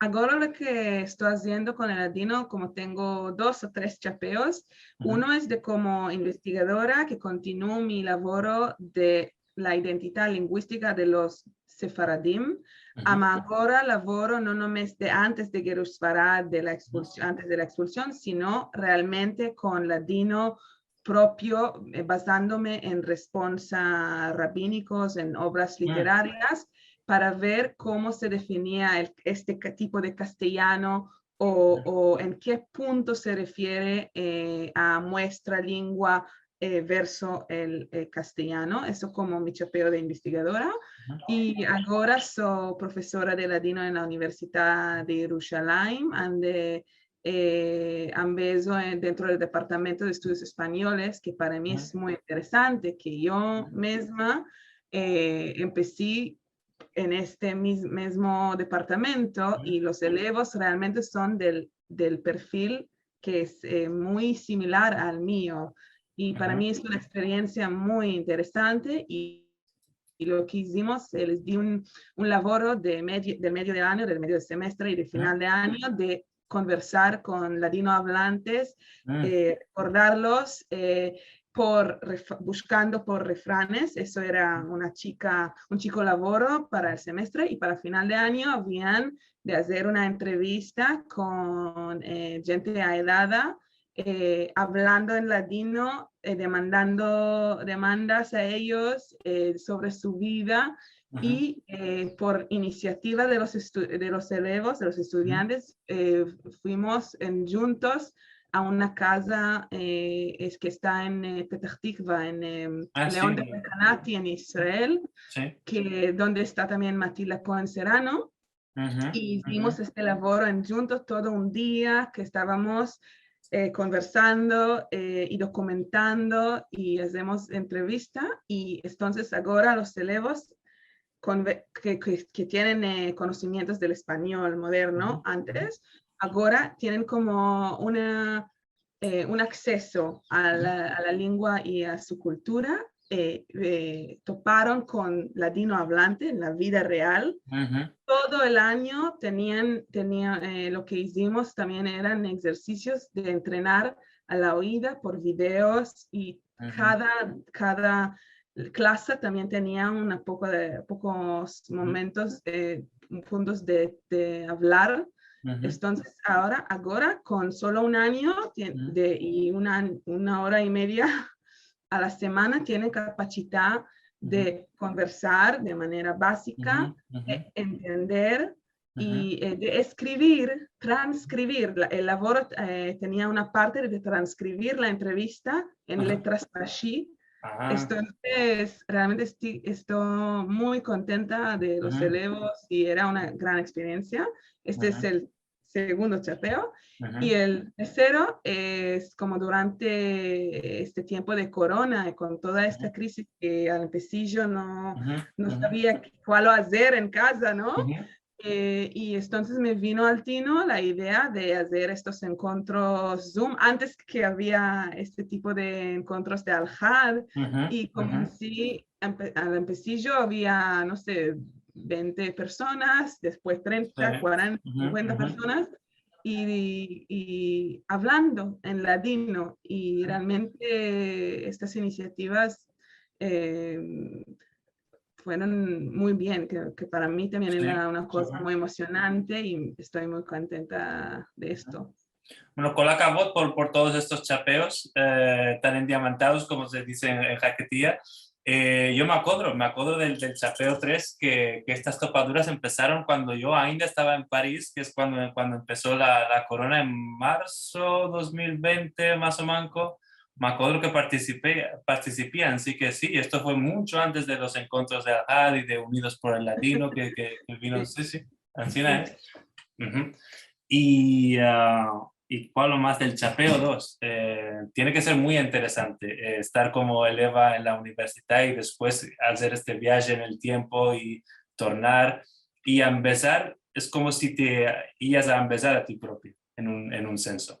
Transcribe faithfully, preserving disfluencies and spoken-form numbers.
agora lo ke esto aziendo kon el ladino, komo tengo dos o tres chapeos, uno es de komo investigadora ke kontinuo mi lavoro de la identidad linguistika de los sefaradim, ama agora lavoro no nomes de antes de Gerush Sfarad, de la ekspulsion, antes de la ekspulsion, sino realmente kon ladino propio, eh, bazandome en responsas rabinikos, en ovras literarias, para ver komo se definia el, este ka-, tipo de kastilyano o, o en ke punto se refiere, eh, a muestra lingua, eh, verso el, eh, kastilyano. Eso komo mi chapeo de investigadora. I agora so profesora de ladino en la Universidad de Yerushalayim, ande, eh, ambezo en, dentro del Departamento de Estudios Espanyoles, ke para mi es muy interesante, ke yo mizma, eh, empesi en este mis-, mizmo departamento i los elevos realmente son del, del perfil ke es, eh, muy similar al mio. I para mi es una eksperiensia muy interesante i, i lo ke izimos, eh, les di un, un lavoro de medi-, del medio de anyo, del medio de semestre i de final de anyo de konversar kon ladinoavlantes, eh, rekordarlos, eh, por ref-, bushkando por refranes. Eso era una chika, un chiko lavoro para el semestre i para final de anyo avian de azer una entrevista kon, eh, djente aedada, eh, avlando en ladino, eh, demandando demandas a eyos, eh, sovre su vida i, eh, por inisiativa de los estu-, de los elevos, de los estudiantes, eh, fuimos en, djuntos a una kaza, eh, es ke esta en, eh, Petah Tikva, en, em, Leon de Recanati, en Israel, ke, donde esta tambien Matilda Cohen Serrano. I izimos este lavoro en djuntos todo un dia ke estavamos, eh, konversando, eh, i dokumentando i azemos entrevista. I entonses agora los elevos konve-, ke, ke, ke tienen, eh, konosimientos del espanyol moderno antes, agora tienen komo una eh, un akseso a la, a la lingua i a su kultura, eh, eh, toparon kon ladinoavlante en la vida real. Todo el anyo tenian, tenia, eh, lo ke izimos tambien eran egzersisios de entrenar a la oida por videos i kada, kada klasa tambien tenia una poko de, pokos momentos de, puntos de, de avlar. Entonses, agora, agora, kon solo un anyo tien-, de, i una, una ora i media a la semana, tienen kapasita de konversar de manera bazika, de entender i, eh, de eskrivir, transkrivir. La, el lavoro, eh, tenia una parte de transkrivir la entrevista en letras Rashi. Entonses, realmente esti-, esto muy kontenta de los elevos i era una gran eksperiensia. Este es el segundo chapeo. I el tersero es komo durante este tiempo de korona i kon toda esta krizis ke al empesijo no, no savia kualo azer en kaza, no? Eh, i entonses me vino al tino la idea de azer estos enkontros Zoom, antes ke avia este tipo de enkontros de Alhad, i komensi empe-, al empesijo avia, no se, vente personas, despues trenta, kuarenta, sinkuenta personas, i, i avlando en ladino, i realmente estas inisiativas, eh, fueron muy bien, ke, ke para mi tambien era una koza muy emosionante i esto muy kontenta de esto. Bueno, kol akavod por, por todos estos chapeos, eh, tan endiamantados, komo se dize en, en Haketia. Eh, yo me akodro, me akodro del, del chapeo tres, ke, ke estas topaduras empesaron kuando yo ainda estava en Paris, ke es kuando, kuando empeso la, la korona en marso dos mil vente, mas o manko. Me akodro ke partisipe, partisipi, ansi ke si, esto fue muncho antes de los enkontros de Alhad i de Unidos por el Ladino, ke, ke, ke vino, si, si, ansina es. I, a, i kualo mas del chapeo dos? Eh, tiene ke ser muy interesante, eh, estar komo eleva en la universidad i despues azer este viaje en el tiempo i tornar i ambezar, es komo si te iyas a ambezar a ti propio en un, en un senso.